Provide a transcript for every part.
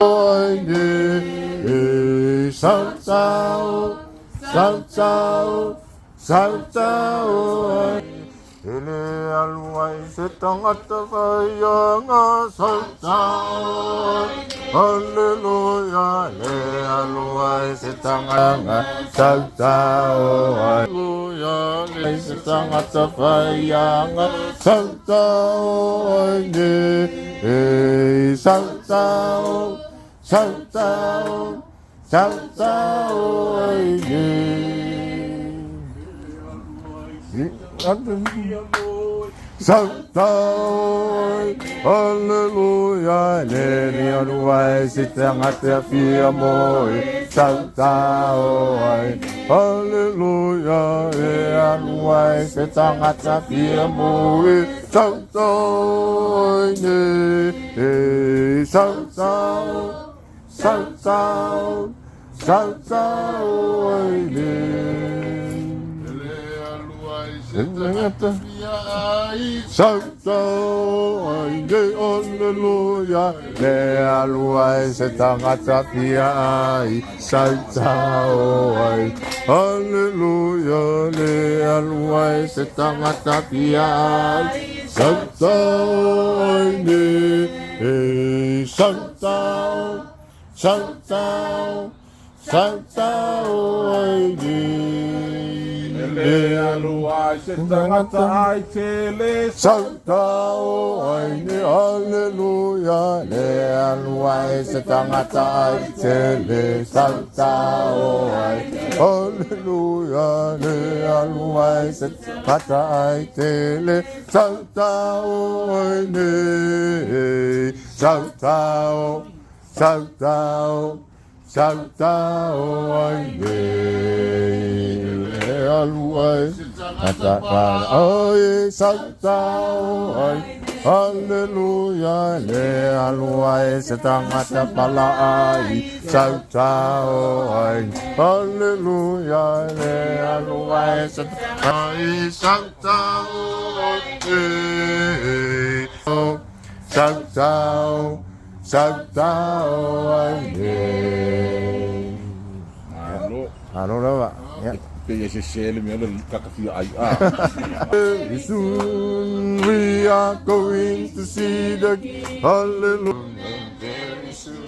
Ai sautau, sautau, sautau ai. E le alu ai se tagata faiaga sautau ai. Hallelujah, le alu ai se tagata sautau ai. Hallelujah, le se tagata faiaga sautau ai. E sautau, sautau, sautau ai. Sautau, hallelujah, le ni alu ai se tagata fia moe. Sautau ai, hallelujah, e alu ai se tagata fia moe. Sautau ai, e sautau, sautau, sautau ai, le. Sautau ai, hallelujah, le alu ai se tagata fia ai. Sautau ai, hallelujah, le alu ai se tagata fia ai. Sautau ai, e sautau, sautau, sautau ai, Le alu ai se tagata ai tele. Sautau ai, hallelujah, le alu ai se tagata ai tele. Sautau ai, hallelujah, le alu ai se tagata ai tele. Sautau ai, sautau, sautau, sautau ai, le alu ai ai sautau ai, hallelujah, le alu ai se tagata pala ai. Sautau ai, hallelujah, le alu ai se ai. Sautau ai, sautau, sautau ai. Alo. Alo lava, yeah. Pe ia se se le mea le kakafia ai a. Very soon we are going to see the hallelujah. Very soon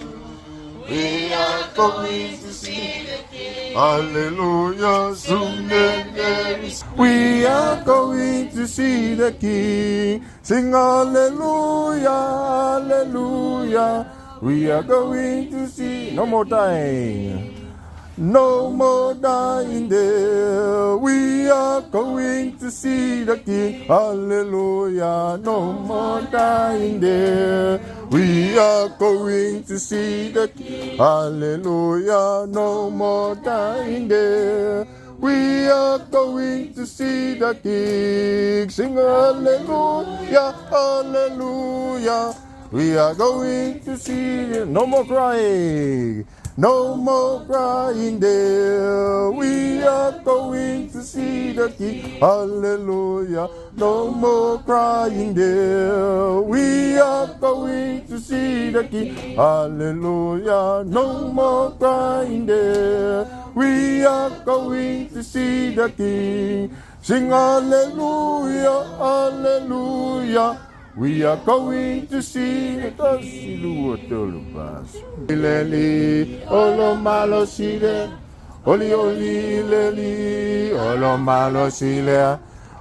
we are going to see the King. Hallelujah. Soon and very soon we are going to see the King. Sing hallelujah, hallelujah. We are going to see no more dying. No more dying there. We are going to see the King. Hallelujah. No more dying there. We are going to see the King. Hallelujah. No more dying there. We are going to see the King. Sing hallelujah, hallelujah. We are going to see no more crying. No more crying there. We are going to see the King. Hallelujah. No more crying there. We are going to see the King. Hallelujah. No more crying there. We are going to see the King. Sing hallelujah, hallelujah. We are going to see the Leli, olo malo sile, oli oli leli, olo malo sile,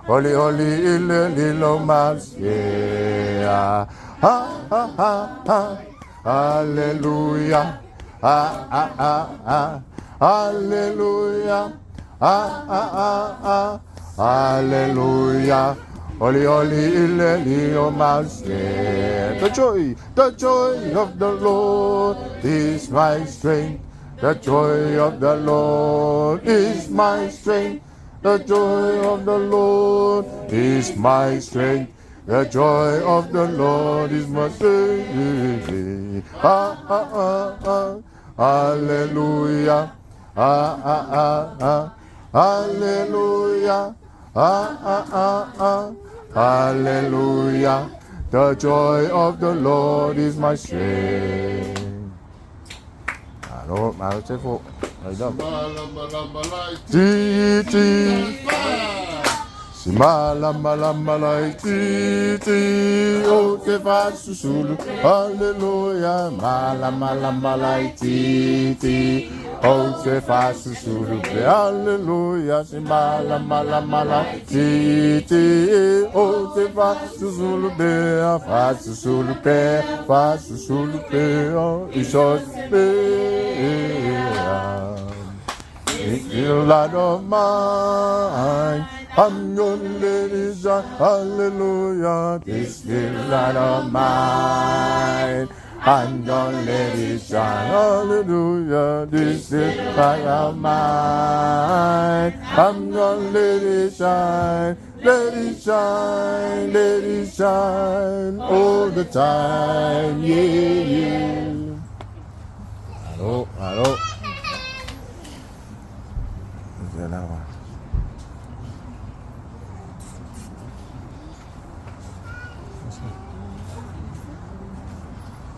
oli oli leli lo mal yeah. Ha ha ha ha, hallelujah, ha ha ha ha, hallelujah, ha ha ha ha, hallelujah. Oli oli ileli o The joy of the Lord is my strength. The joy of the Lord is my strength. The joy of the Lord is my strength. The joy of the Lord is my strength. Ah, ah, ah, ah. Hallelujah. Ah, ah, ah, ah. Hallelujah. Ah, ah, ah, ah. Hallelujah. The joy of the Lord is my strength. Malo, malo Sefo. Titi. Si malamalama laititi o te fasusulu. Hallelujah. Malamalama laititi o te fasusulu. Hallelujah. Si malamalama laititi o te fasusulu. Be fasusulu pe fasusulu pe o isos pe. Little light of mine, I'm gonna let it shine. Hallelujah. This little light of mine, I'm gonna let it shine. Hallelujah. This little light of mine, I'm gonna let it shine. Let it shine, let it shine all the time. Yeah, yeah. Hello, hello.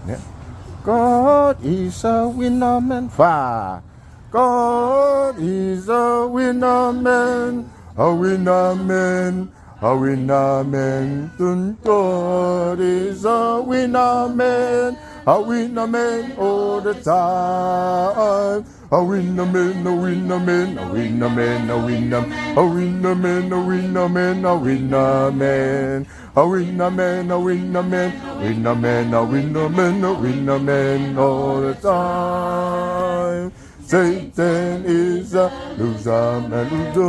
Yeah. God is a winner man. Fa. God is a winner man. A winner man. A winner man. Dun, God is a winner man. A winner man all the time. A winner man, a winner man, a winner man, a winner, a winner man, a winner man, a winner man. A winner man, a winner man, winner man, a winner man, a winner man all the time. Satan is a loser man, loser,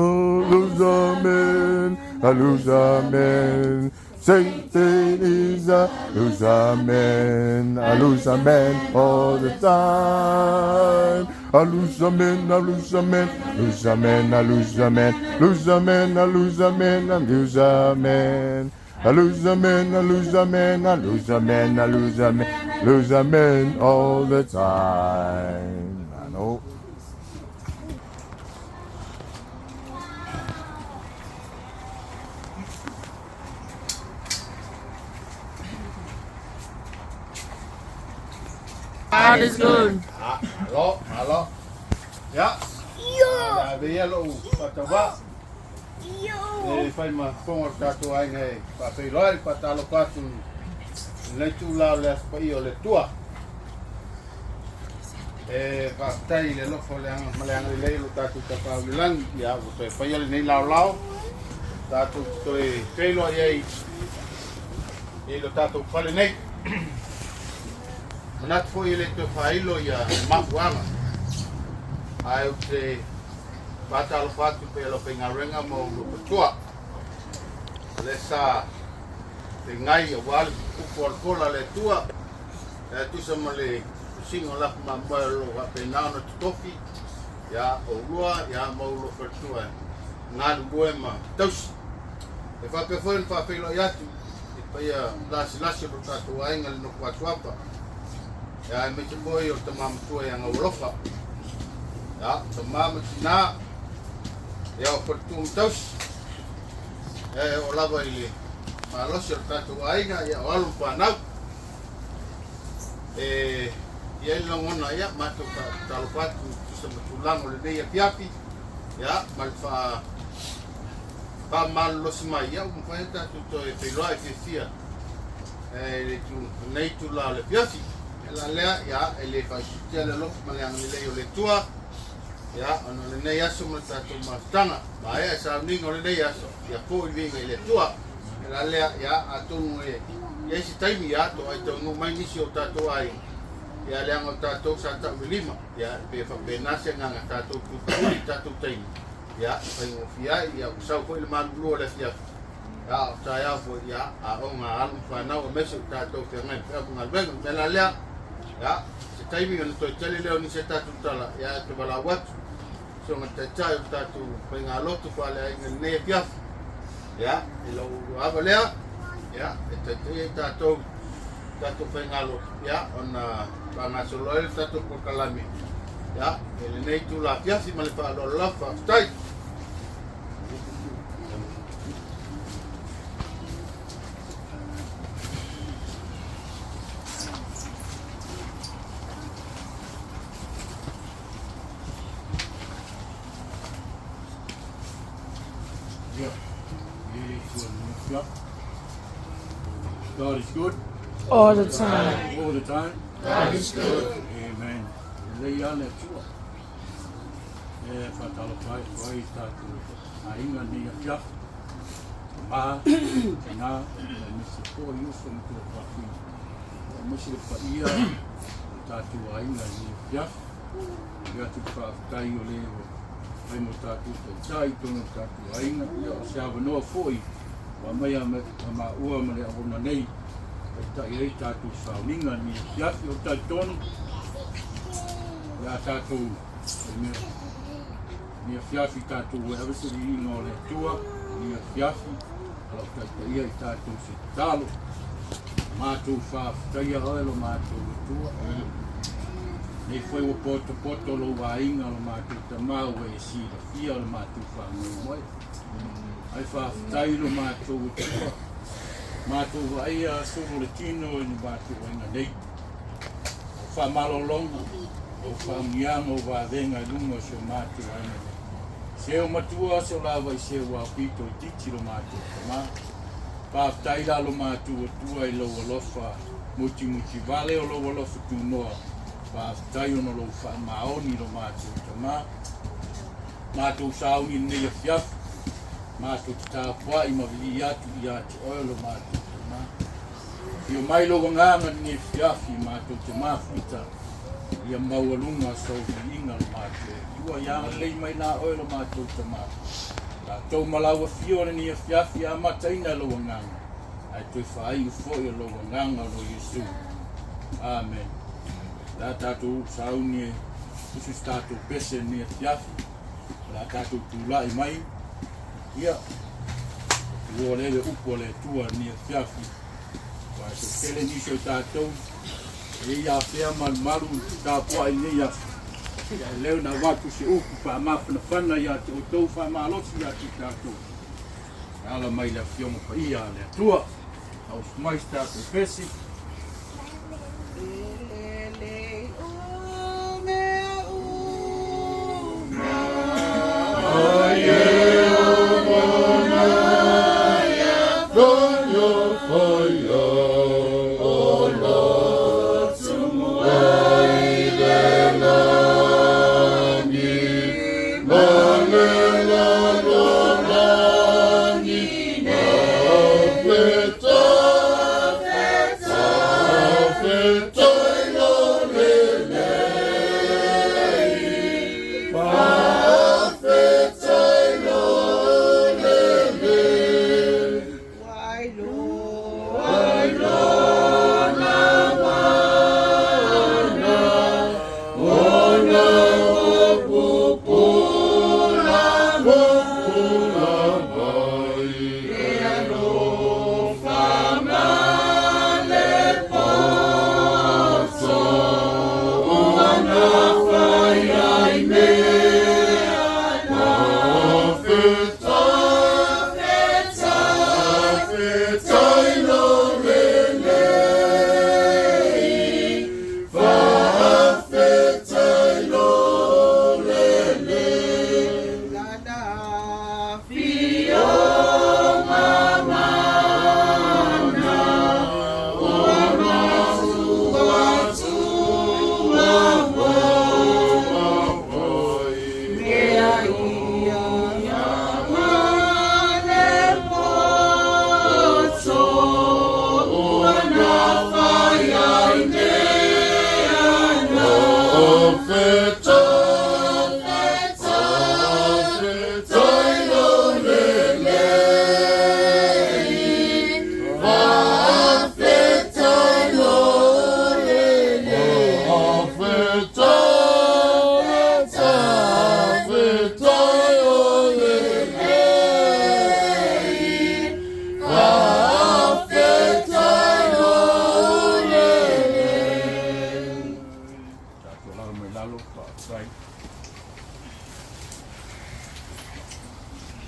loser man, a loser man. Satan is a loser man, a loser man all the time. A loser man, a loser man, loser man, a loser man, loser man, a loser man, a loser man. A loser man, a loser man, a loser man, a loser man, loser man all the time. I know. God is good. Malo, malo. Ia. Ia. Avea ia lou faatauvaa. E fai ma fofoga o le tatou aiga e faafeiloai le faatalofa atu i lenei itula o le Aso Paia o le Atua. E faafetai i le alofa o le ma le agalelei o lo tatou Tapaau i le Lagi, ia ua toe faia lenei laolao tatou te toe feiloai ai i lo tatou fale nei. Manatu foi e le toe faailo ia mafuaaga, ae ou te faatalofa atu pei o lau faigaluega ma ou lopatua. O lea sa feagai aua le upu a le fola a le Atua, e tusa ma le tusiga o lafo mamoe o lo o faapena ona totofi ia oulua ia ma ou lofaletua e galulue ma tausi. E faapea foi ona faafeiloai atu i le paia lasilasi o lo tatou aiga i le nofo atuapa, ia aemaise foi o le tama matua ia Gaualofa, ia tama ma tina, ia o faletua ma tausi, ia e oo lava i le malosi o le tatou aiga, ia o alo ma fanau. E i ai le lagona, ia matou talofa atu tusa ma tulaga o lenei afiafi, ia ma le faa faamalolosi mai, ia ua mafai ona tatou toe feiloai fiafia i le itu lenei itula o le afiafi. O le ala lea, ia e le faaitiitia le alofa ma le agalelei o le Atua, ia ona o lenei aso ma le tatou mafutaga, maea sauniga o lenei aso, ia foi le viiga i le Atua. O le ala lea, ia atonu e i ai se taimi, ia toai taunuu mai nisi o tatou aiga, ia leaga o tatou sa tauilima, ia pe faapena se agaga tatou tutuli i tatou taimi, ia e faigofie ai, ia ua sau foi le malulu o le afiafi, ia o taeao foi, ia aoga a alo ma fanau aemaise o tatou feagai ma feau ma galuega. O le mea la lea, ia se taimi ona toe tele lea o nisi a tatou tala, ia e te valaau atu soga taitai o le tatou faigalotu faaleaiga i lenei afiafi. Ia, i lou ava lea, ia, e taitai ai tatou tatou faigalotu, ia, ona faagasolo ai le tatou polokalame, ia, i lenei itula afiafi ma le faaaloalo lava. Faafetai. afiafi. God is good. All the time. All the time. God is good. Amen. Lelei lava le Atua. E faatalofa atu ai i tatou aiga i lenei afiafi. Tama, tina, aemaise foi uso ma tuafafine. Aemaise le paia o le tatou aiga i lenei afiafi. Momoli atu le faafetai o le ua fai mo tatou taitai i totonu o le tatou aiga. Ia, o se avanoa foi ua aumai a maua ma le auauna nei e taitai ai tatou sauniga i lenei afiafi. Ou te talitonu o le a tatou lenei afiafi tatou e ave se viiga o le Atua lenei afiafi o lo o taitaia i tatou se tatalo. Matou faafetaia oe lo matou Atua. Nei foi ua potopoto lou aiga lo matou tama ua e silafia lo matou faamoemoe. Ai faafetai lo matou Atua. Matou vaaia sulu le tino i le matou aiga nei. O faamalologa, o faamanuiaga o vavega i luga o si o matou aiga nei. Se o matua se o lava i se ua pito i titi lo matou tama. Faafetai la lo matou Atua i lou alofa mutimuti vale o lou alofa tunoa. Faafetai ona lou faamaoni lo matou tama. Matou sauni i lenei afiafi, matou te tapuai ma vilii atu ia te oe lo matou tama. Afio mai lou agaga i lenei afiafi, matou te mafuita ia maualuga sou viiga lo matou Atua. Ia agalelei mai la oe lo matou tama. Tatou ma lau afio i lenei afiafi e amataina e lou agaga, ae toe faaiu foi o lou agaga o lo Iesu. Amen. O le a tatou sauni e usu se tatou pese i lenei afiafi. O le a tatou tulai mai. Ia, ua lele upu a le Atua i lenei afiafi. Ua e tele nisi o tatou e i afea malumalu tapuai i lenei aso. Ia e leo na avatu se upu faamafanafana ia te outou faamalosi ia te tatou. E ala mai le afioga paia a le Atua. Tausu mai se tatou pese.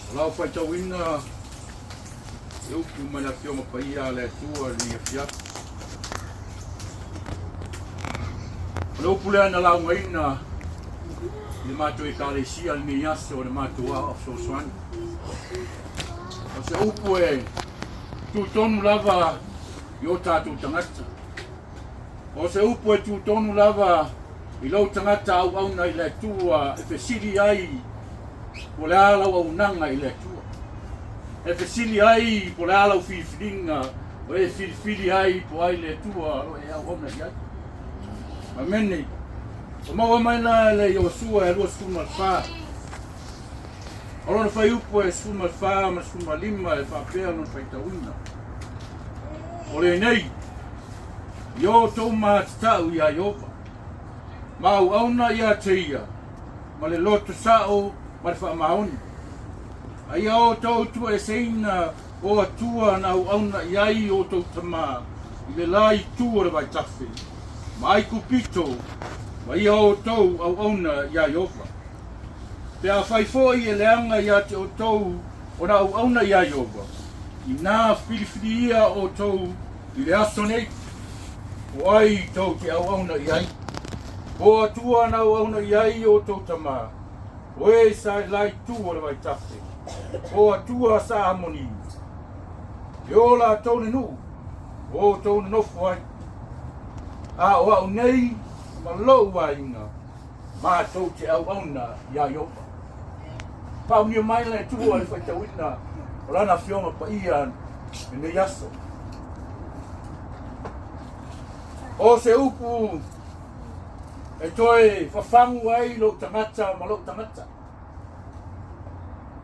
O lau faitauina le upu mai le Afioga Paia a le Atua i lenei afiafi. O le upu lea na laugaina i le matou Ekalesia i lenei aso o le matou aoao fesoasoani. O se upu e tutonu lava i o tatou tagata. O se upu e tutonu lava i lou tagata auauna i le Atua e fesili ai po o le a lau auaunaga i le Atua. E fesili ai po o le a lau filifiliga o e filifili ai po o ai le Atua o lo o e auauna i ai. Amene. Ua maua mai la e le Iosua e 24. O lona fuaiupu e 14 ma le 15 e faapea lona faitauina. O lenei, i o tou matatau iā Ieova, ma auauna ia te ia, ma le loto sa'o ma le faamaoni. A ia outou tuueseina o Atua na auauna i ai outou tama i le la itu o le vaitafe, ma Aikupito, ma ia outou auauna iā Ieova. Pe afai foi e leaga ia te outou ona auauna iā Ieova, inā filifiliia outou i le aso nei, o ai tou te auauna i ai? O Atua na auauna i ai outou tama, o e sa i la itu o le vaitafe, o Atua sa Amoni, e o latou le nuu, o outou nonofo ai. A o au nei ma lou aiga, matou te auauna iā Ieova. Faaunia mai le Atua i le faitauina o Lana Afioga Paia lenei aso. O se upu e toe fafagu ai lou tagata ma lou tagata.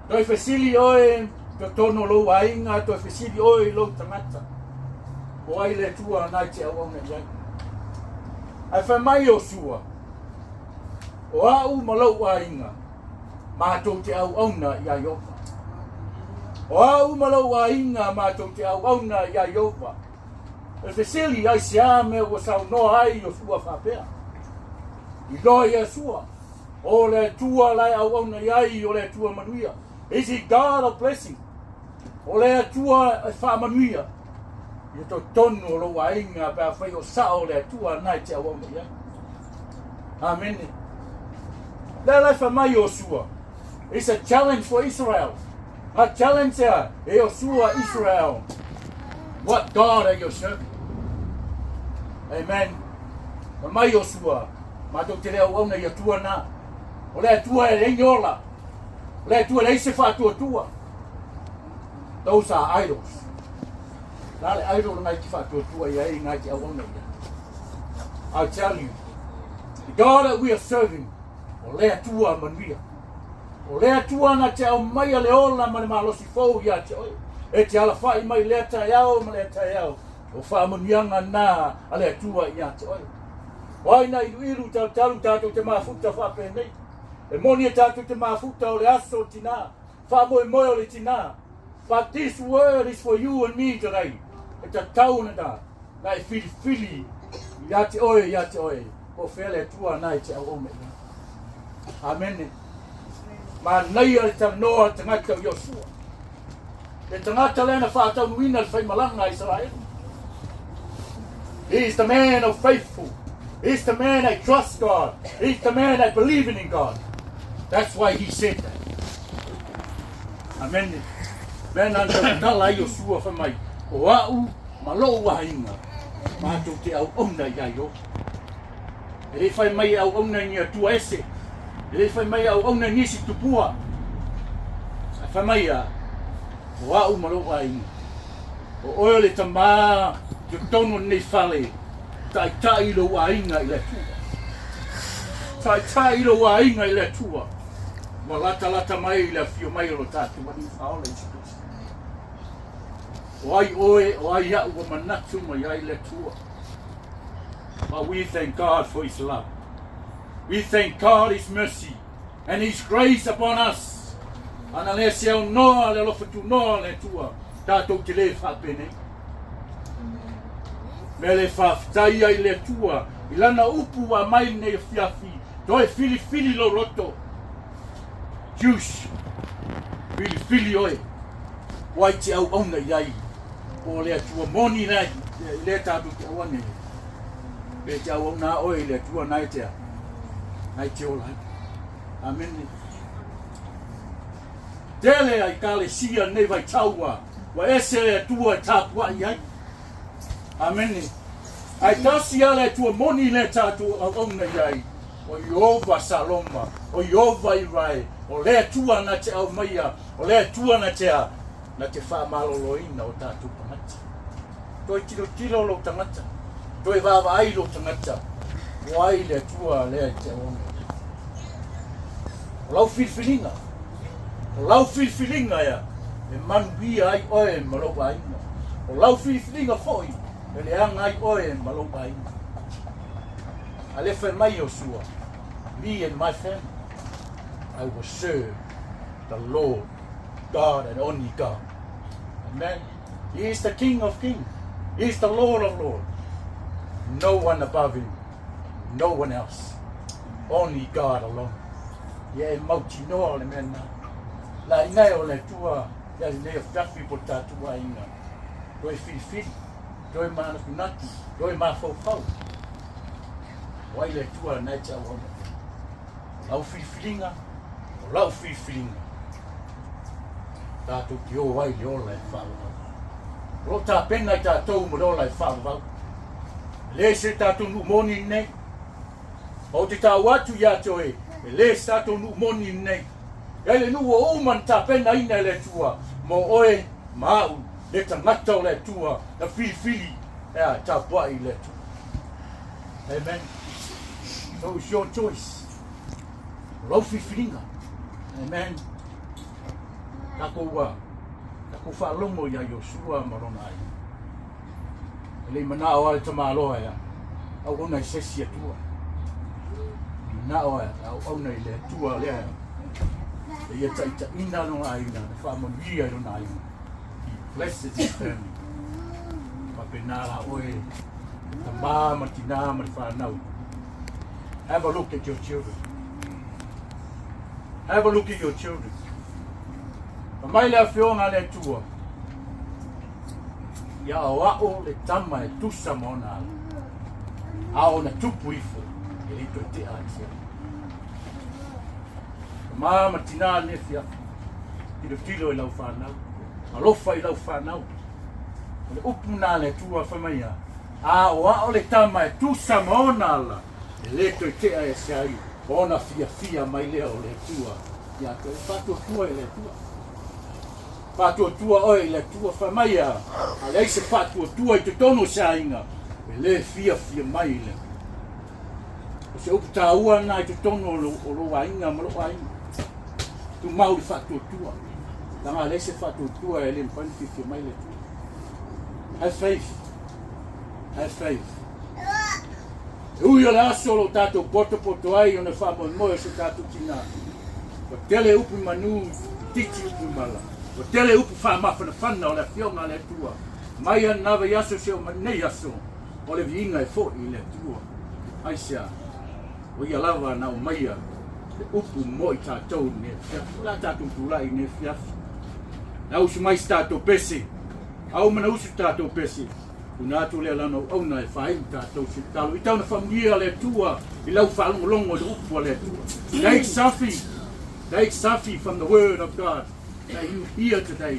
Toe fesili oe totonu o lou aiga, toe fesili oe i lou tagata. O ai le Atua na e te auauna i ai. Ae fai mai Iosua, O au ma lou aiga, matou te auauna iā Ieova. O au ma lou aiga, matou te auauna iā Ieova. O le fesili, aisea mea ua saunoa ai Iosua faapea? Iloa Iesua, o le Atua la e auauna i ai o le Atua manuia. Is he God of blessing? O le Atua e faamanuia i totonu o lou aiga pe afai o sao le Atua na e te auauna i ai. Amene. Lea la e fai mai Iosua. It's a challenge for Israel. A challenge ea e Iosua Israel. What God are you serving? Amen. Fai mai Iosua, matou te le auauna i Atua na. O le Atua e leai ni ola. O le Atua e leai se faatuatua. Those are idols. La le idol na i te faatuatua i ai ngai te auauna i ai. I tell you, the God that we are serving, o le Atua manuia. O le Atua na te aumaia le ola ma le malosi fou ia te oe. E te alafai mai lea taeao ma lea taeao. O faamanuiaga na a le Atua ia te oe. O ai na iluilu talutalu tatou te mafuta faapenei. E moni e tatou te mafuta o le aso o tinā. Faamoemoe o le tinā. But this word is for you and me today. E tatau ona na, na e filifili ia te oe, ia te oe. Po o fea le Atua na e te auauna i ai. Amene. Manaia le talanoa a le tagata o Iosua. Le tagata lea na faataunuina le faimalaga a Isaraelu. He is the man of faithful. He's the man that trusts God. He's the man that believing in God. That's why he said that. Amen. Mea na tala ai Iosua fai mai, o au ma lou aiga, matou te auauna iā Ieova. E le fai mai e auauna i ni atua ese. E le fai mai e auauna i nisi tupua. Ae fai mai ia, o au ma lou aiga. O oe o le tamā totonu o lenei fale, taitai i lou aiga i le Atua. Taitai i lou aiga i le Atua. Ua latalata mai i le afio mai o lo tatou Alii Faaola Iesu Keriso. O ai oe, o ai au ua manatu mai ai le Atua. But we thank God for His love. We thank God His mercy and His grace upon us. Ana le se aunoa le alofa tunoa o le Atua, tatou te le faapenei. Mea le faafetai ai le Atua i lana upu ua aumai lenei afiafi, toe filifili lou loto. Juice, filifili oe, o ai te auauna i ai, po o le Atua moni lea, lea tatou te auauna i ai. Pe te auauna a oe i le Atua na e te a, na e te ola ai. Amene. Tele ai kalesia nei vaitaua. Ua ese le Atua e tapuai ai. Amene. Ae tasi lava le Atua moni lea tatou auauna i ai, o Ieova Saloma, o Ieova Irae, o le Atua na te aumaia, o le Atua na te a, na te faamaloloina o tatou tagata. Toe tilotilo lou tagata, toe vaavaai lou tagata, o ai le Atua lea e te auauna i ai. O lau filifiliga, o lau filifiliga ea e manuia ai oe ma lou aiga. O lau filifiliga foi e leaga ai oe ma lou aiga. A le fai mai Iosua, Me and my family, I will serve the Lord God and only God. Amen. He is the King of Kings. He is the Lord of Lords. No one above him. No one else. Only God alone. Ia e mautinoa o le mea lena. La ina e o le Atua ia lenei afiafi po o le tatou aiga. Toe filifili, toe manatunatu, toe mafaufau. O ai le Atua lena e te auauna i ai. O lau filifiliga, o lau filifiliga. Tatou te o ai i le ola e faavavau. O lo o tapena i tatou mo le ola e faavavau. E le se tatou nuu moni lenei. Ou te tau atu ia te oe, e le se tatou nuu moni lenei. E ai le nuu ua uma ona tapenaina e le Atua mo oe ma au, le tagata o le Atua na filifili e tapuai i le Atua. Amen. So it's your choice. O lau filifiliga. Amen. Tatou ua tatou faalogo iā Iosua ma lona aiga. E le i manao lava le tamaloa e auauna i se isi Atua. E manao e auauna i le Atua lea e ia taitaiina lona aiga, na faamanuia i lona aiga. He blesses his family. Faapena la oe, tamā ma tinā ma le whānau. Have a look at your children. Have a look at your children. Fai mai le afioga a le Atua, Ia aoao le tama e tusa ma ona ala, a ona tupu ifo, e le toe tea ai se ala. Tamā ma tinā lenei afiafi, tilotilo i lau whānau, alofa i lau whānau. O le upu nā le Atua fai mai a, aoao le tama e tusa ma ona ala, e le toe tea e se ai ona fiafia mai lea o le Atua ia te oe. Faatuatua i le Atua. Faatuatua oe i le Atua, fai mai a, a leai se faatuatua i totonu o se aiga, e le fiafia mai i le Atua. O se upu taua lena i totonu o lou, o lou aiga ma lou aiga. Tumau le faatuatua. Leaga a leai se faatuatua e le mafai ona fiafia mai le Atua. Have faith. Have faith. E ui o le aso o lo tatou potopoto ai ona faamoemoe o so tatou tinā. Ua tele upu i manu, itiiti upu i mala. Ua tele upu faamafanafana o le Afioga a le Atua. Mai ana vaiaso seia oo mai nei aso, o le viiga e foi i le Atua. Aisea? O ia lava na aumaia le upu mo i tatou i lenei afiafi. O le a tatou tulai i lenei afiafi? Na usu mai se tatou pese. Auma na usu tatou pese. Tuuina atu lea lana auauna e faaiu tatou se tatalo. I tau na faamanuia le Atua i lau faalogologo i le upu a le Atua. Take something, take something from the word of God that you hear today.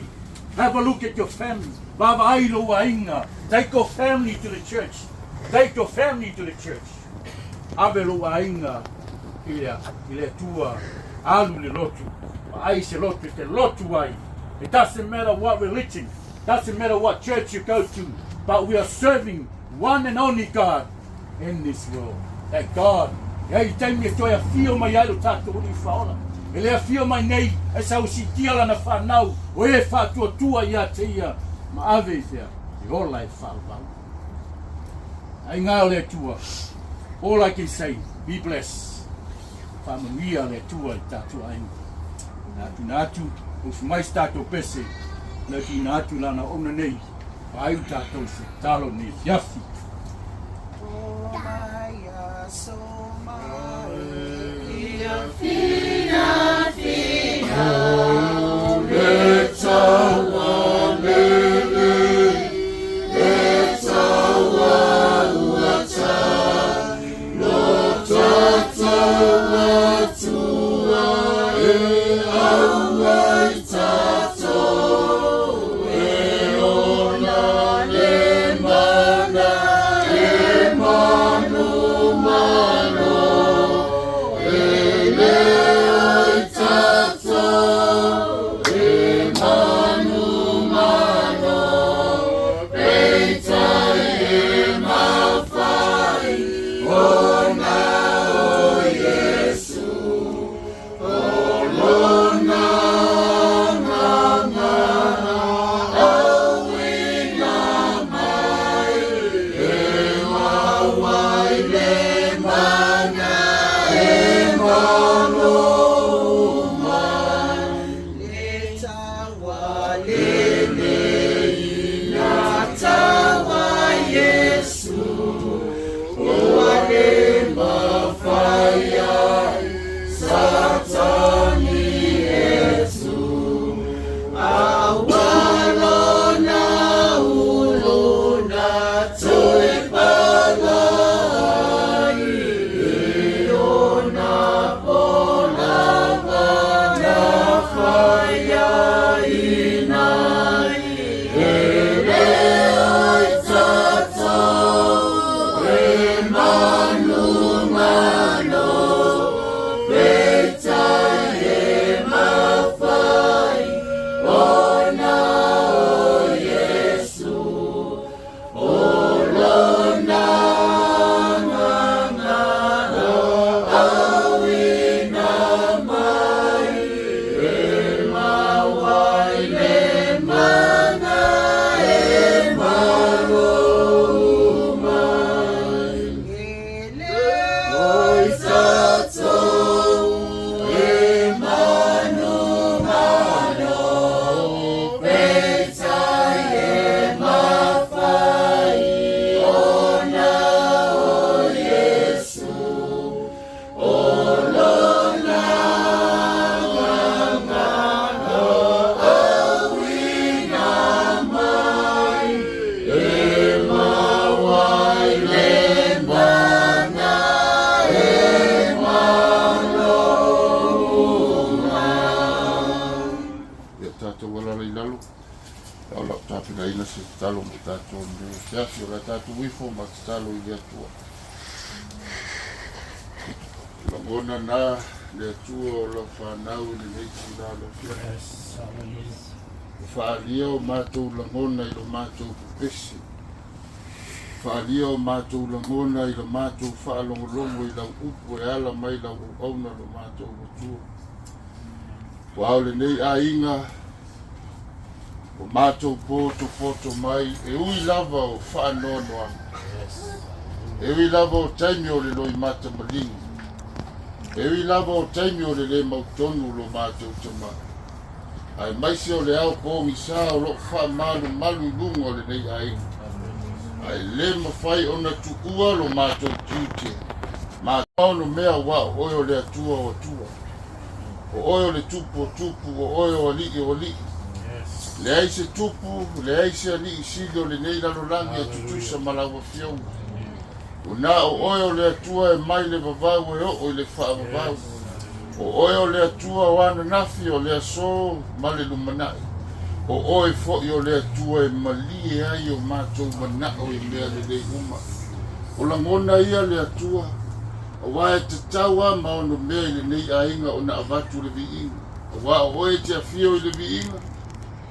Have a look at your family. Vaavaai lou aiga. Take your family to the church. Take your family to the church. Ave lou aiga i le, i le Atua. Alu i le lotu. Vaai se lotu e te lotu ai. It doesn't matter what religion. Doesn't matter what church you go to, but we are serving one and only God in this world. That God, e ai taimi e toe afio mai ai lo tatou Alii Faaola. E le afio mai nei e sausitia lana whanau o e whaatuatua ia te ia ma ave i whea e ola e whaalavau. Ai ngā o le Atua, all I can say, be blessed. Faamanuia le Atua i tatou aiga. Na tuuina atu, usu mai se tatou pese, na tuuina atu lana auauna nei, faaiu tatou se tatalo nei afiafi. Ia tatou alala i lalo, a o lau tapenaina se tatalo mo tatou i lenei afiafi, o le a tatou ifo ma tatalo i le Atua. Lagona na le Atua o lau fanau i lenei itula o le afiafi. Ua faaalia o matou lagona i lo matou pepesi. Faaalia o matou lagona i lo matou faalogologo i lau upu e ala mai lau auauna lo matou Atua. Ua ao lenei aiga ua matou potopoto mai e ui lava o faanoanoaga, e ui lava o taimi o le loimata maligi, e ui lava o taimi o le lē mautonu lo matou tama, aemaise o le ao pogisa o loo faamalumalu i luga o lenei aiga, ae lē mafai ona tuua lo matou tiute ma onomea aua o oe o le Atua o Atua. O oe o le Tupu o Tupu, o oe o Alii o Alii. Leai se Tupu, leai se Alii sili o lenei lalolagi e tutusa ma lau Afioga. Una o oe o le Atua e mai le vavau e oo i le faavavau. O oe o le Atua o ananafi, o le aso ma le lumanai. O oe foi o le Atua e malie ai o matou manao i mea lelei uma. O lagona ia le Atua. Aua e tatau a ma ono mea i lenei aiga ona avatu le viiga, aua o oe e te afio i le viiga,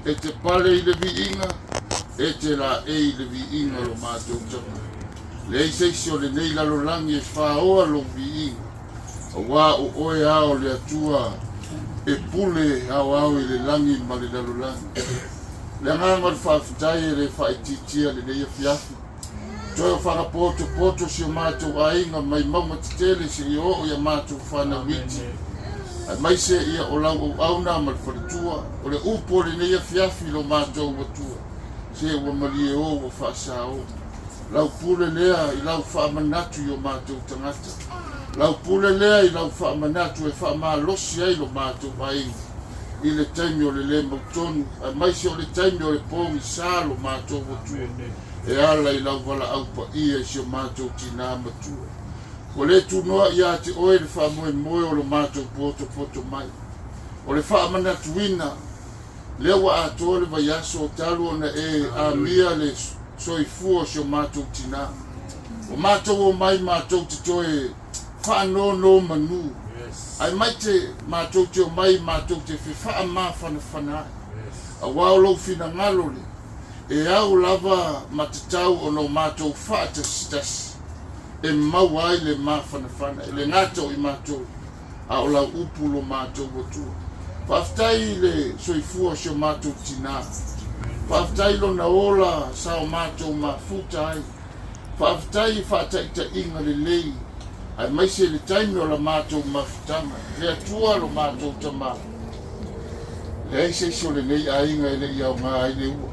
e te pale i le viiga, e te laei i le viiga o lo matou tama. Leai se isi o lenei lalolagi e faoa lou viiga, aua o oe a o le Atua e pule aoao i le lagi ma le lalolagi. O le agaga o le faafetai e le faaitiitia lenei afiafi. Toe o fagapotopoto si o matou aiga mai mauga tetele seia oo i a matou fanau iti, aemaise ia o lau auauna ma le faletua, o le upu o lenei afiafi lo matou Atua, se ua malie o ua faasao. Lau pule lea i lau faamanatu i o matou tagata. Lau pule lea i lau faamanatu e faamalosi ai lo matou aiga i le taimi o le le mautonu, aemaise o le taimi o le pogisa lo matou Atua. E ala i lau valaau paia i si o matou tinā matua. Ua le tunoa ia te oe le faamoemoe o lo matou potopoto mai. O le faamanatuina, lea ua atoa le vaiaso talu ona e amia le soifua o si o matou tinā. Ua matou omai matou te toe faanonomanu, ae maite matou te omai matou te fefaamafanafana ai, aua o lou finagalo le E ao lava ma tatau ona o matou faatasitasi e maua ai le mafanafana, e le gata o i matou, a o lau upu lo matou Atua. Faafetai i le soifua o si o matou tinā. Faafetai i lona ola sa o matou mafuta ai. Faafetai i faataitaiga lelei. Aemaise le taimi o la matou mafutaga, le Atua lo matou Tama. Leai se isi o lenei aiga e le i aoga ai le ua.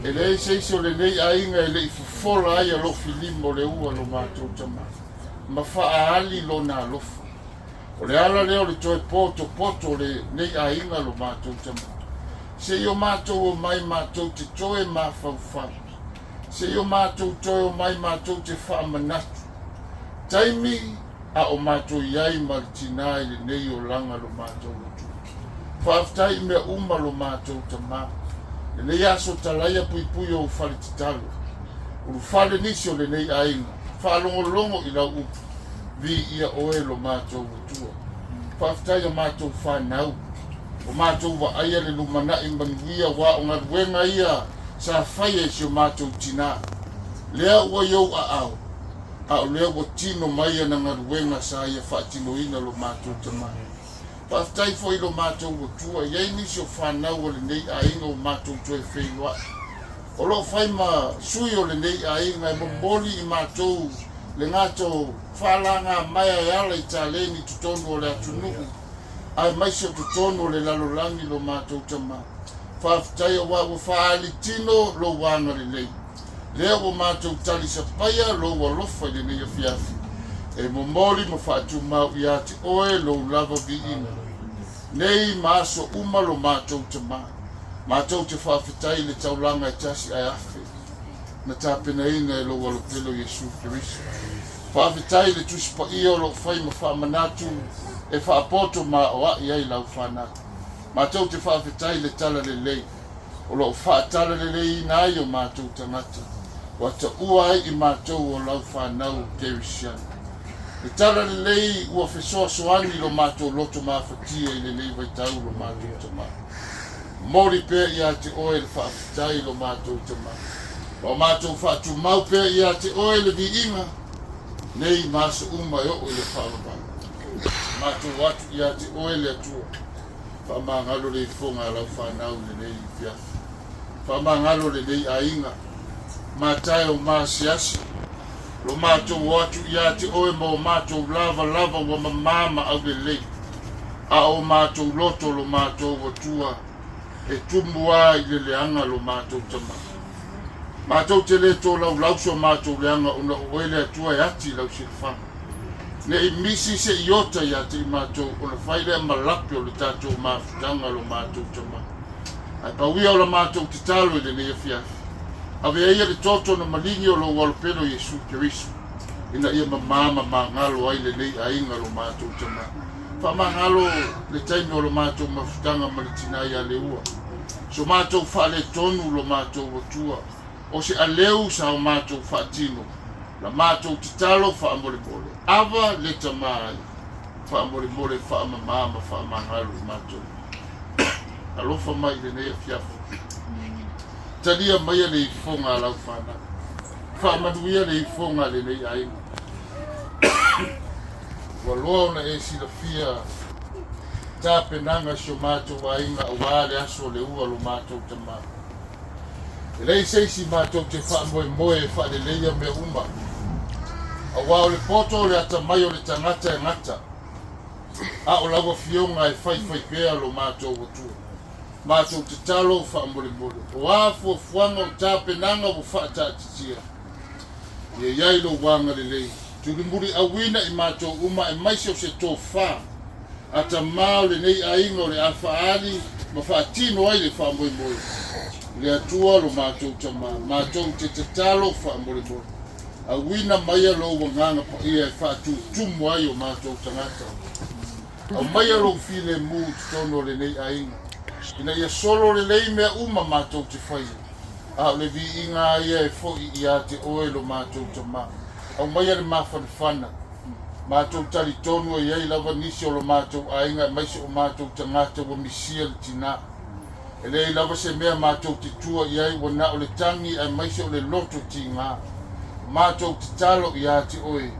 E leai se isi o lenei aiga e le i fofola ai alofi lima o le ua lo matou Tama, ma faaali lona alofa. O le ala lea o le toe potopoto o lenei aiga lo matou Tama. Se i o matou omai matou te toe mafaufau. Se i o matou toe omai matou te faamanatu. Taimi a o matou i ai ma le tinā i lenei olaga lo matou Atua. Faafetai i mea uma lo matou Tamā. Lenei aso talaia puipui ou fale tatalo. Ulufale nisi o lenei aiga. Faalogologo i lau upu. Viia oe lo matou Atua. Faafetai a matou fanau. O matou vaaia le lumanai manuia aua o galuega ia sa faia i si o matou tinā. Lea ua i ou aao, a o lea ua tino mai ana galuega sa ia faatinoina lo matou tama. Faafetai foi i lo matou Atua, i ai nisi o fanau a lenei aiga ua matou toe feiloai. O lo o fai ma sui o lenei aiga e momoli i matou le gata o faalagamaea e ala i taleni i totonu o le atunuu, aemaise o totonu o le lalolagi lo matou tama. Faafetai aua ua faaali tino lou agalelei. Lea ua matou talisapaia lou alofa i lenei afiafi, e momoli ma faatumau ia te oe lou lava viiga. Nei ma aso uma lo matou tama. Matou te faafetai i le taulaga e tasi ae afe na tapenaina e lou Alopele o Iesu Keriso. Faafetai i le Tusi Paia o lo o fai ma faamanatu e faapoto ma aoai ai lau fanau. Matou te faafetai i le tala lelei o lo o faatalaleleiina ai o matou tagata ua taua ai i matou o lau fanau Kerisiano. Le tala lelei ua fesoasoani i lo matou loto mafatia i lenei vaitau lo matou tama. Momoli pea ia te oe le faafetai i lo matou tama. Ma o matou faatumau pea ia te oe le viiga, nei ma aso uma e oo i le faavavau. Matou atu ia te oe le Atua, faamagalo le ifoga a lau fanau i lenei afiafi. Faamagalo lenei aiga, matae o maasiasi, lo matou o atu ia te oe ma o matou lavalava ua mamā ma aulelei, a o matou loto lo matou Atua e tumu a i le leaga lo matou tama. Matou te le tolaulau so matou leaga ona o oe le Atua e ati i lau silafaga. Ne i misi se iota ia te i matou ona fai lea ma lape o le tatou mafutaga lo matou tama. Ae pau ia o la matou tatalo i lenei afiafi, avea ia le toto na maligi o lou Alopele o Iesu Keriso, ina ia mamā ma magalo ai lenei aiga lo matou tama. Faamagalo le taimi o lo matou mafutaga ma le tinā ia Leua. So matou faaletonu lo matou Atua, o se aleu sa o matou faatino, la matou tatalo faamolemole, ava le tama ai, faamolemole faamamā ma faamagalo i matou. Alofa mai i lenei afiafi. Talia maia le ifoga a lau fanau. Faamanuia le ifoga a lenei aiga. Ua loa ona e silafia tapenaga si o matou aiga aua le aso o le ua lo matou tama. E leai se isi matou te faamoemoe e faaleleia mea uma, aua o le poto o le atamai o le tagata e gata. A o lau Afioga e faifai pea lo matou Atua. Matou tatalo faamolemole, o a fuafuaga o tapenaga ua faataatitia, ia i ai lou agalelei, tulimuliauina i matou uma aemaise o se tofa atamā o lenei aiga o le a faaali ma faatino ai le faamoemoe i le Atua lo matou Tama. Matou te tatalo faamolemole. Auina maia lou Agaga Paia e faatutumu ai o matou tagata. Aumaia lou filemu i totonu o lenei aiga, ina ia solo lelei mea uma matou te faia, a o le viiga a ia e foi ia te oe lo matou Tama. Aumaia le mafanafana. Matou talitonu e i ai lava nisi o lo matou aiga aemaise o matou tagata ua misia le tinā. E leai lava se mea matou te tua i ai ua na o le tagi aemaise o le loto tigā. Matou tatalo ia te oe,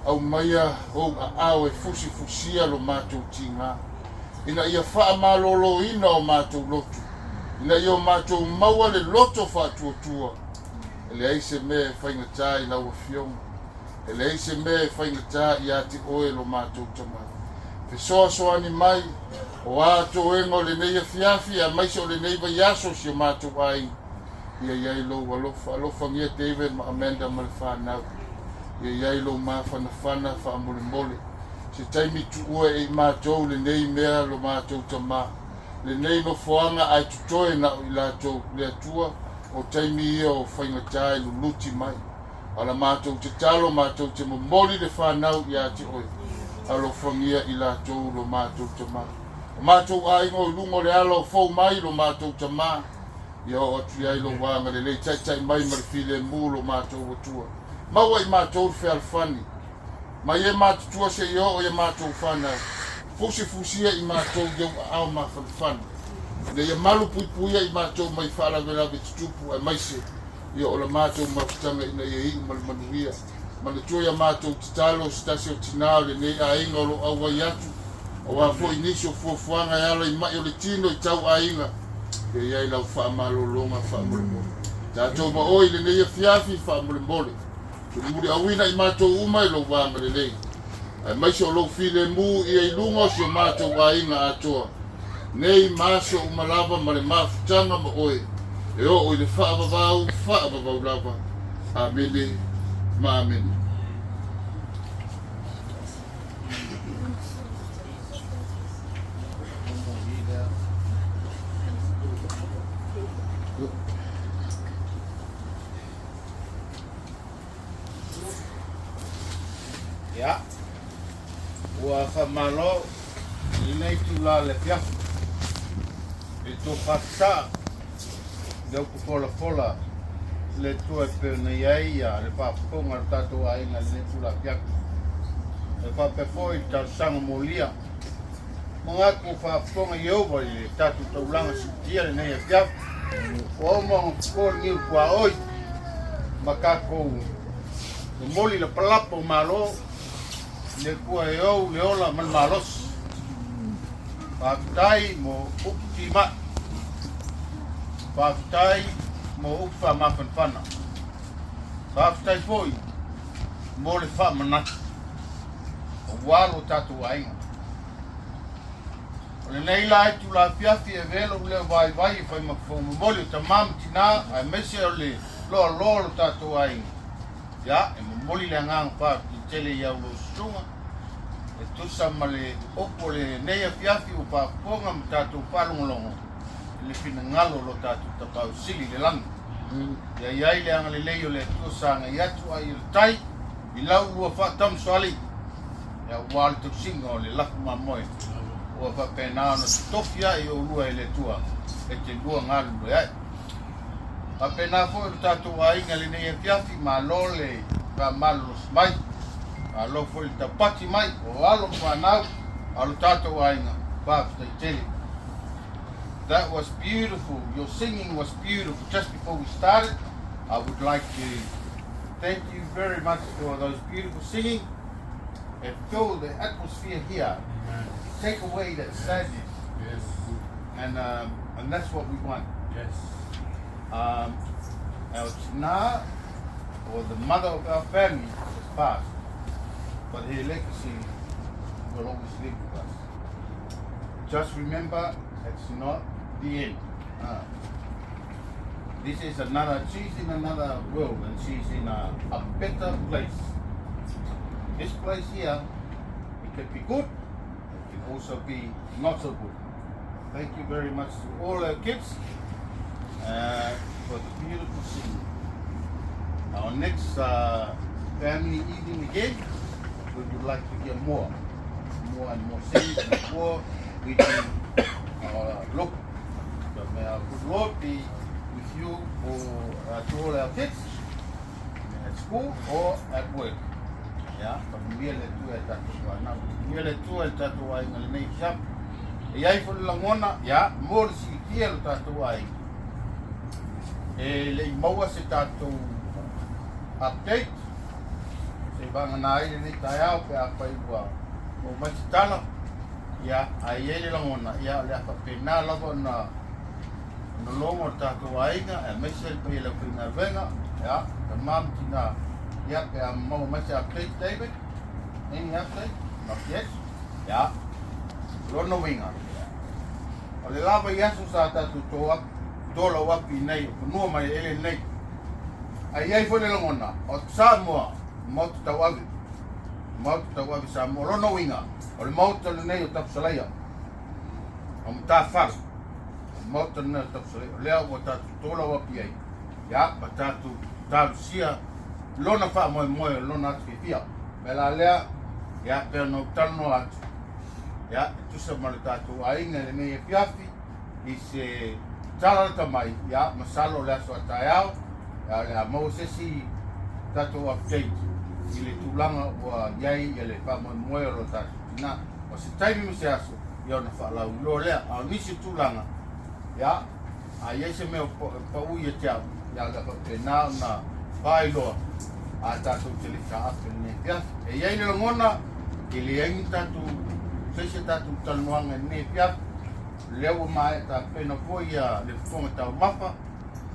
aumaia ou aao e fusifusia lo matou tigā, ina ia faamaloloina o matou loto, ina ia o matou maua le loto faatuatua. E leai se mea e faigata i lau Afioga. E leai se mea e faigata ia te oe lo matou Tama. Fesoasoani mai, o a toega o lenei afiafi aemaise o lenei vaiaso o si o matou aiga, ia i ai lou alofa. Alofagia David ma Amanda ma le fanau. Ia i ai lou mafanafana faamolemole. Se taimi tuua e i matou lenei mea lo matou Tama, lenei nofoaga ae totoe na o i latou, le Atua, o taimi ia o faigata e luluti mai. A la matou tatalo matou te momoli le fanau ia te oe. Alofagia i latou lo matou Tama. O matou aiga o i luga o le ala o fou mai lo matou Tama, ia oo atu i ai lou agalelei, taitai mai ma le filemu lo matou Atua. Maua i matou le fealofani, mai e matutua seia oo i a matou fanau. Fusifusia i matou i ou aao mafanafana, ina ia malu puipuia i matou mai faalavelave tutupu aemaise ia o la matou mafutaga ina ia iu ma le manuia. Manatua i a matou tatalo se tasi o tinā o lenei aiga o lo o auai atu, aua foi nisi o fuafuaga e ala i ma'i o le tino i tau aiga, ia i ai lau faamalologa faamolemole. Tatou ma oe i lenei afiafi faamolemole, mulimuliauina i matou uma i lou agalelei, aemaise o lou filemu ia i luga o si o matou aiga atoa, nei ma aso uma lava ma le mafutaga ma oe, e oo i le faavavau faavavau lava. Amene ma amene. Ia, ua faamalo i lenei itula o le afiafi i le tou faatasaa i le upu folafola i le Atua e pei ona i ai le faafofoga a lo tatou aiga i lenei itula afiafi. E faapea foi i le talosaga molia. Manatu ua faafofoga Ieova i le tatou taulaga siitia lenei afiafi. Ua uma ona toto le niu tuaoi ma tatou momoli lapalapa o malo i le Atua e ou le ola ma le malosi. Faafetai mo upu timai. Faafetai mo upu faamafanafana. Faafetai foi mo le faamanatu aua lo tatou aiga. O lenei la itula afiafi e avea lou leo vaivai e fai ma momoli o tamā ma tinā aemaise o le loaloa o lo tatou aiga. Ia, e momoli le agaga faafetai tele i au lou susuga e tusa ma le upu o lenei afiafi ua faafofoga ma tatou faalogologo i le finagalo o lo tatou Tapaau Sili i le lagi. Ia i ai le agalelei o le Atua sagai atu ai o le tai i lau lua faatamasoalii, aua le tausiga o le lafu mamoe ua faapena ona totofi ai i oulua e le Atua e te lua galulue ai. Faapena foi lo tatou aiga i lenei afiafi, malo le faamalolosi mai, malo foi le taupati mai o alo ma fanau a lo tatou aiga, faafetai tele. That was beautiful. Your singing was beautiful. Just before we started, I would like to thank you very much for those beautiful singing. It filled the atmosphere here. Amen. Take away that sadness. Yes. And that's what we want. Yes. Our tina, or the mother of our family, has passed, but her legacy will always live with us. Just remember, it's not the end. This is another, she's in another world, and she's in a better place. This place here, it can be good, it can also be not so good. Thank you very much to all our kids for the beautiful singing. Our next family evening again, we would like to hear more and more singing before we do our look. So may our good Lord be with you for to all our kids at school or at work. Ia, faamanuia le Atua i tatou fanau. Faamanuia le Atua i le tatou aiga lenei afiafi. E i ai foi le lagona, ia, mo le silafia lo tatou aiga. E le i maua se tatou update, se vagana ai lenei taeao pe afai ua maua mai se tala, ia, ae i ai le lagona, ia, o le a faapena lava ona logo le tatou aiga, aemaise le paia o le aufaigaluega, ia, tama ma tina. Ia, pe a maua mai se update, David? Any update? Not yet. Ia. Lona uiga, o le la vaiaso sa tatou tolau atu i inei o fanua ma eleele nei. Ae i ai foi le lagona, o Samoa, maota tauave, maota tauave Samoa. O lona uiga, o le maota lenei o Tapusalaia, o Matafale, o le maota lenei o Tapusalaia, o lea ua tatou tolau atu i ai, ia, ma tatou talosia lona faamoemoe o lona atu fiafia. O le mea la lea, ia, pei ona ou talanoa atu, ia, e tusa ma le tatou aiga i lenei afiafi, i se tala lata mai, ia, masalo o le aso a taeao, ia, o le a maua se isi tatou update i le tulaga ua i ai ia le faamoemoe o lo tatou tina. O se taimi ma se aso, ia ona faalauiloa lea. A o nisi tulaga, ia, a i ai se mea e pau ia te au, ia o le a faapena ona faailoa a tatou te le i taape lenei afiafi. E i ai le lagona, e leai ni tatou, se isi a tatou talanoaga i lenei afiafi, lea ua maea tapena foi ia le fofoga taumafa,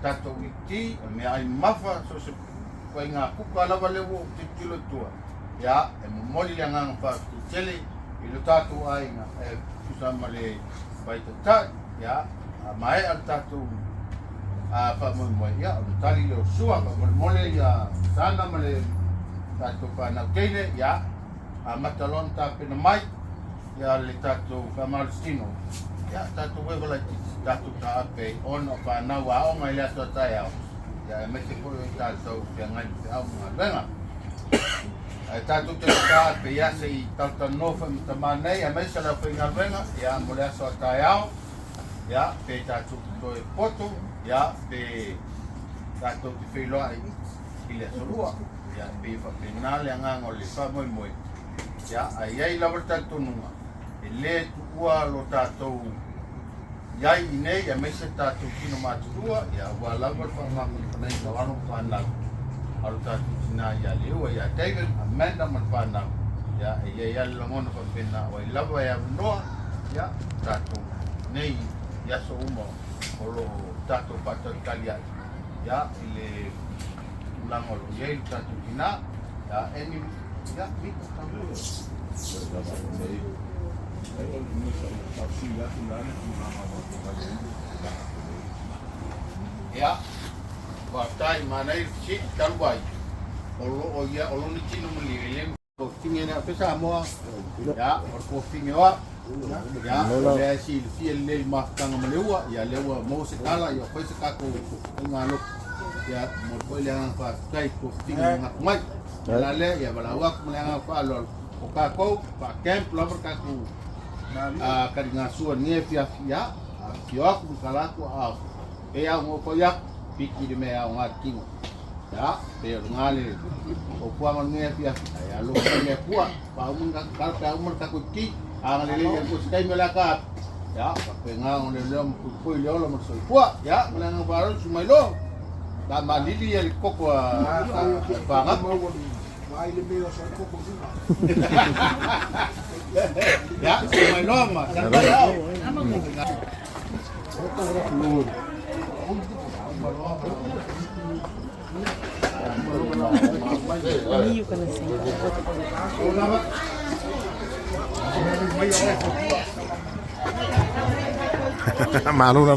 tatou iti, o le meaai mamafa, so o se ituaiga kuka lava lea ua ou tilotilo i tua, ia, e momoli le agaga faafetai tele i lo tatou aiga e tusa ma le faitaitai, ia, a maea le tatou faamoemoe, ia, ona tali lea o sua, faamolemole ia Sana ma le tatou fanau teine, ia, amata loa ona tapena mai, ia le tatou faamalositino, ia, tatou eva laitiiti, tatou taape ai ona o fanau aoga i le aso a taeao, ia, aemaise foi o tatou feagai ma feau ma galuega. Ae tatou te taape, ia, se i talatalanoa foi ma tama nei, aemaise le aufaigaluega, ia, mo le aso a taeao, ia, pe tatou te toe poto, ia, pe tatou te feiloai i le aso lua. Ia, e pei e faapena le agaga o le faamoemoe. Ia, ae i ai lava le talitonuga, e le tuua lo tatou i ai i nei, aemaise tatou tino matutua, ia, aua lava le faamafanafanaina o alo ma fanau a lo tatou tina ia Leua, ia David, Amanda ma le fanau. Ia, e i ai lava le lagona faapena, o ai lava e avanoa, ia, tatou nei i aso uma o lo o tatou faatalitali ai, ia, i le tulaga o lo o i ai lo tatou tina, ia, any, ia, Mika, tatou. Ia, faafetai, manaia le fesili, talu ai, o lo o ia, o lona tino malie, e le Kofine na fe Samoa, ia, o le kofine oa, ia, o lea e silafia lelei mafutaga ma le ua, ia, lea ua maua se tala, ia, fai se tatou faigalotu, ia, momoli foi le agaga faafetai i kofine na gata mai. O le la lea, ia, valaau atu ma le agaga faaaloalo, o tatou, faa-camp lava le tatou taligasua i lenei afiafi, ia, afifio atu ma tala atu aao, e au ngo foi atu, piki le mea e aoga le tino. Ia, pei o lena le fuafuaga o lenei afiafi, ae alofa mai le Atua, faauma le tatou tala pe a uma le tatou iti, agalelei le Atua i se taimi o le a ta atu. Ia, faapena ona leoleo ma fuifui le ola ma le soifua. Ia, ma le agaga faaaloalo, susu mai loa. Ta malili ia le koko a Pagapu. Ia, susu mai loa ma tala mai ao. Malo la.